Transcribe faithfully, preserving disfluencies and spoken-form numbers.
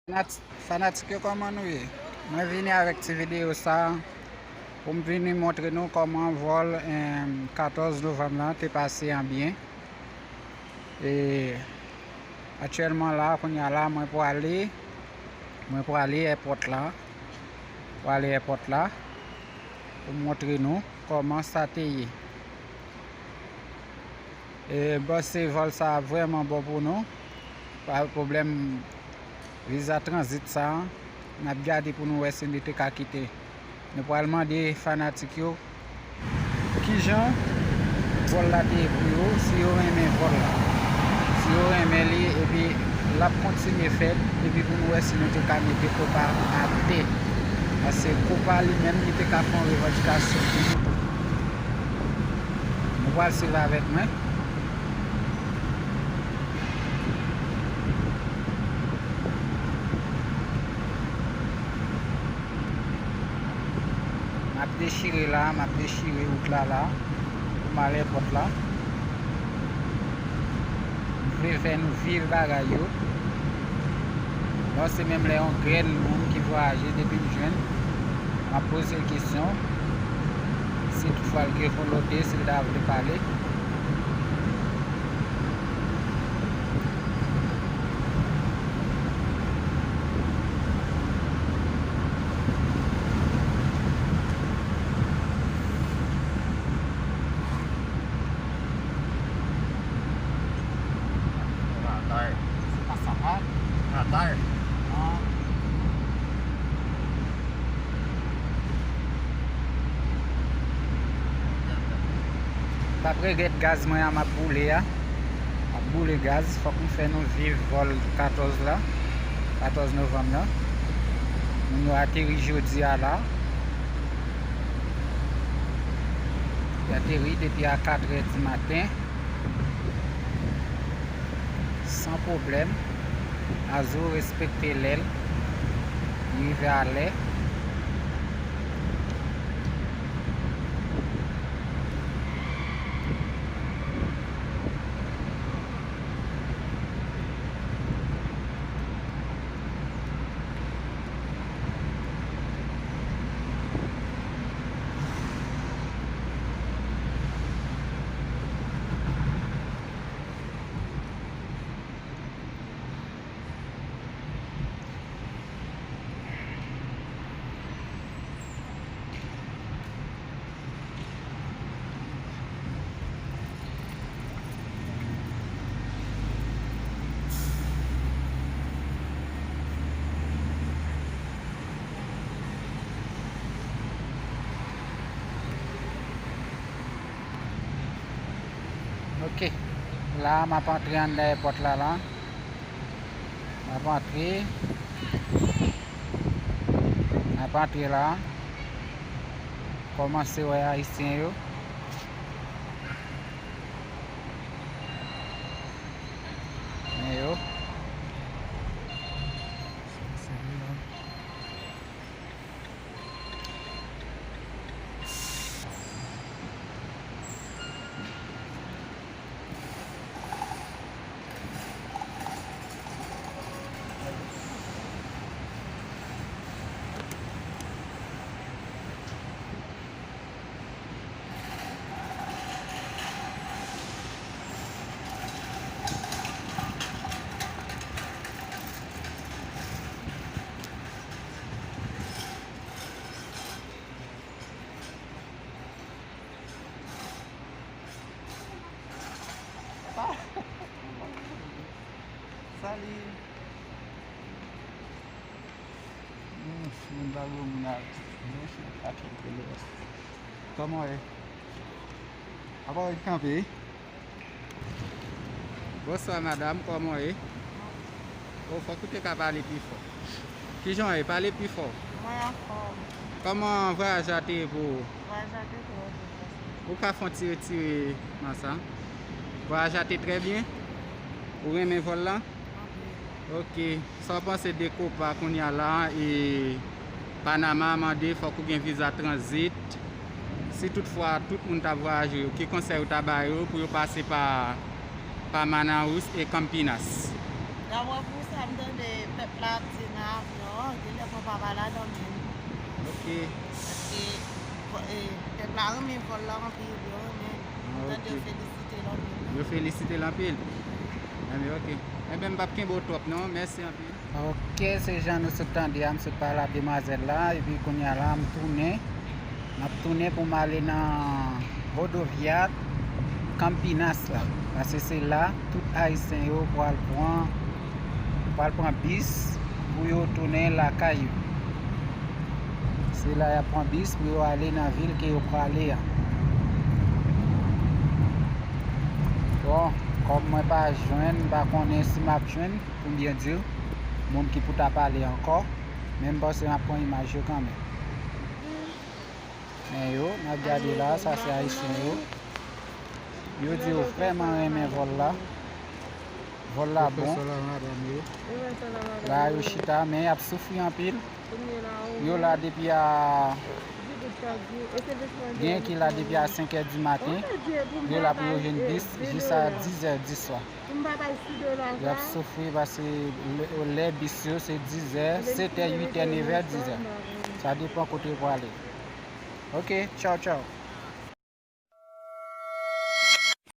Fanat-, fanatik yo, kòman nou ye? Mwen vini avèk ti videyo sa a pou m vini montre nou kòman vòl, em, katòz novanm lan te pase an byen. E aktyèlman la, kounye a la, mwen prale, mwen prale èpòt la, prale èpòt la pou m montre nou kòman sa te ye. E, m panse vòl sa a vrèman bon pou nou. Pa pwoblèm viza tranzit sa a, n ap gade pou nou wè si nou te ka kite. Nou pral mande fanatik yo kijan vòl la te ye pou yo, si yo renmen vòl la. Si yo renmen li, epi l ap kontinye fèt, epi pou nou wè si nou te ka mete Kopa atè. Paske Kopa li menm, li te ka fè yon revandikasyon pou nou tou. Nou pral swiv avèk mwen. M ap dechire la, m ap dechire wout la la, pou m al èpòt la. M vle fè nou viv bagay yo. Bon, se menm lè yon grenn moun ki vwayaje depi m jwenn, m ap poze l kesyon. Si toutfwa l gen volonte, si l ta vle pale. Atay. Se pa sa pa. Atay. Ah. M p ap regrèt gaz mwen an m ap boule a. M ap boule gaz. Fòk m fè nou viv vòl katòz la, katòz novanm nan. Moun yo ateri jodi a la. Yo ateri depi a katrè di maten. San pwoblèm. Azou respekte lè l. Li rive alè. Ok. La, m ap antre anndan èpòt la, la. M ap antre. M ap antre la. Kòmanse wè Ayisyen yo. Men yo. Salut. Hmm, moun pa gwo moun a, moun se pa tchèl tele. Kòman w ye? Apa w kanpe? Bonswa, madanm, kòman w ye? O, fòk ou te ka pale pi fò. Kijan w ye? Pale pi fò. Mwen anfòm. Kòman vwayaj la te ye pou ou? Vwayaj la te trè byen pase. Ou ka fè yon ti retire nan sa? Vwayaj la te trè byen? Ou renmen vòl la? Anpil. Ok. Sa w panse de Copa kounye a la? E Panama mande fòk ou gen viza tranzit. Si toutfwa tout moun t ap vwayaje yo, ki konsèy ou ta ba yo pou yo pase pa, pa Manaus e Campinas? Dabò pou sa m tande pèp la ap di nan avyon an, genlè fò papa la dòmi. Ok. Paske, e, pèp la renmen vòl la anpil, yo renmen. Ah, tande yo felisite l anpil. Yo felisite l anpil. Enben, ok. Enben, m p ap kenbe w twòp non. Mèsi anpil. Ok, se jan nou sot tande a, m sot pale ak demwazèl la, epi kounye a la, m tounen. M ap tounen pou m ale nan Rodovia Campinas la. Paske se la, tout Ayisyen yo pral pran, pral pran bis pou yo tounen lakay yo. Se la y ap pran bis pou yo ale nan vil ke yo prale a. Bon, kòm mwen pa jwenn, m pa konnen si m ap jwenn, pou m byen di w, moun ki pou ta pale ankò, men m panse m ap pran imaj yo kanmenm. Men yo, n ap gade la, sa se Ayisyen yo. Yo di yo vrèman renmen vòl la. Vòl la bon. Pwofesè la, madanm yo. La yo chita, men y ap soufri anpil. Yo la depi a, gen ki la depi a senk è di maten. Yo la pou yo jwenn bis jis a diz è di swa. Y ap soufri paske lè, lè bis yo se diz è, sèt è, uit è, nèf è, diz è. Sa depann kote yo prale. Ok, tchaw, tchaw.